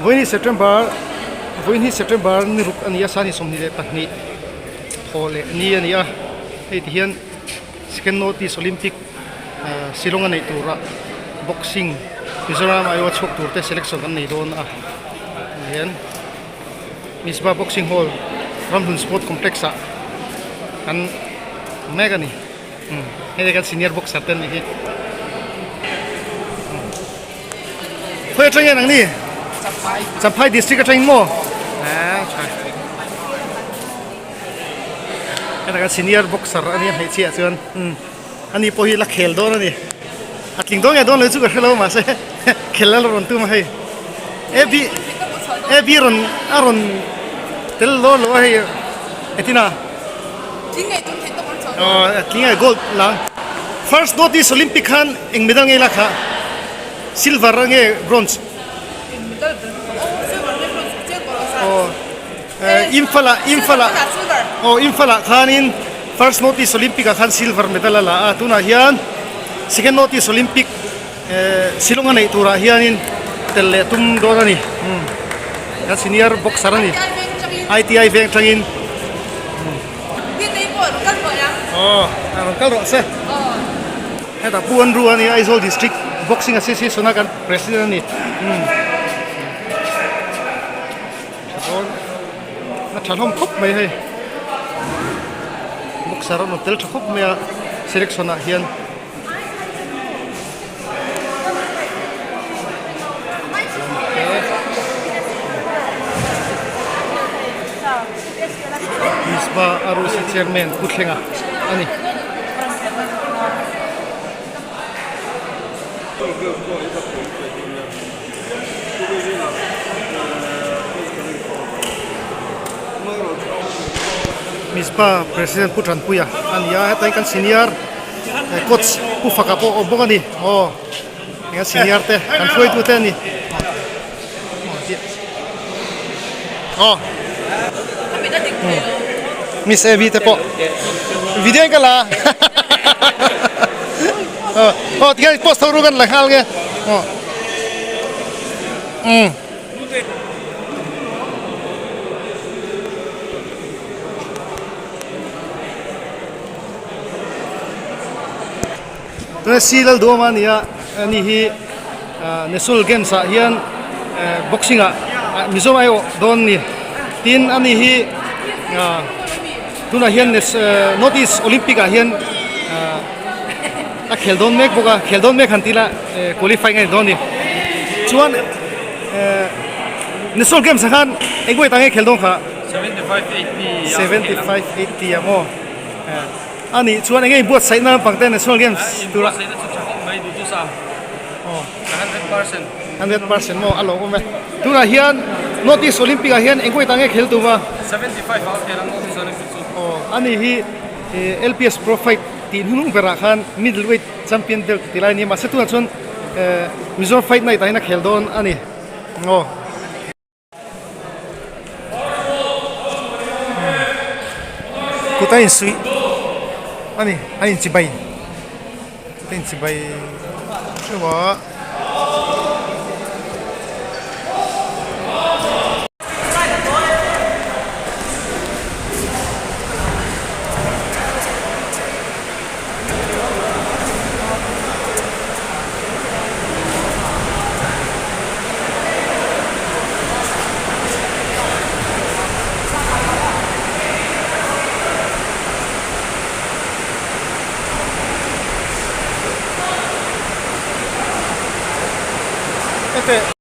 Vawiin September vawiin hi September ni ruk a ni a sani 22 thaw leh ni a ni a hei ti hian second notice olympic ah Shillong a neih turah boxing Mizoram aiawha chhuak tur te selection an nei dawn a hian Misba boxing hall Ramhlun sport complex ah an mek a ni. Hei kan senior boxer te an nih hi. Khawi atang nge nang ni? Champhai. Champhai district atangin maw? Ah tha. Heta kan senior boxer a nia hmeichhia chuan ani pawh hi la khel dawn a ni. A tling dawn nge dawn lo chu ka hre lo mahse khel la rawn tum a hei. AB AB rawn a rawn tel dawn lo a hei etina. Tling gold lang first notice olympic khan eng medal nge la kha silver nge bronze aw Imphal ah Imphal ah aw Imphal ah khanin first notice olympic ah khan silver medal a la a tunah hian second notice olympic Shillong a neih turah hianin tel leh tum dawn a ni kan senior boxer a ni ITI veng atangin aw a rawn kal rawh se hetah Pu Andrew a ni a Aizawl district boxing association a kan president a ni tha dawn a tha hlawm khawp mai hei boxer a rawn tel tha khawp mai a selection ah hian. Misba ROC chairman Pu Thlenga a ni. Misba president Pu Tanpuia a ni a hetlai kan senior coach Pu Faka pawh a awm bawk a ni aw eng senior te kan hruaitu te a ni aw Miss Abby te pawh video in ka la a aw tikhian post ho ru kan la nghal nge aw umm. Tuna si lal duam a ni a ani hi National Games ah hian boxing ah Mizoram aiawh dawn a ni tin ani hi tunah hian North East Olympic ah hian a khel dawn mek bawk a khel dawn mek han tih ila qualifying a ni dawn a ni chuan National Games ah khan eng weight ah nge khel dawn kha. 75 80 a maw a nih chuan enge buatsaih na lampang te national games tura 100% maw a lawm awm e tunah hian north east olympic ah hian eng weight ah nge khel tum a aw ani hi lps pro fight tih hnung berah khan middle weight champion belt tih lai a ni a mahse tunah chuan mizoram fight night ah hian a khel dawn a ni aw. Kut a insuih a ni a inchibai kut a inchibai theuh a. Hete.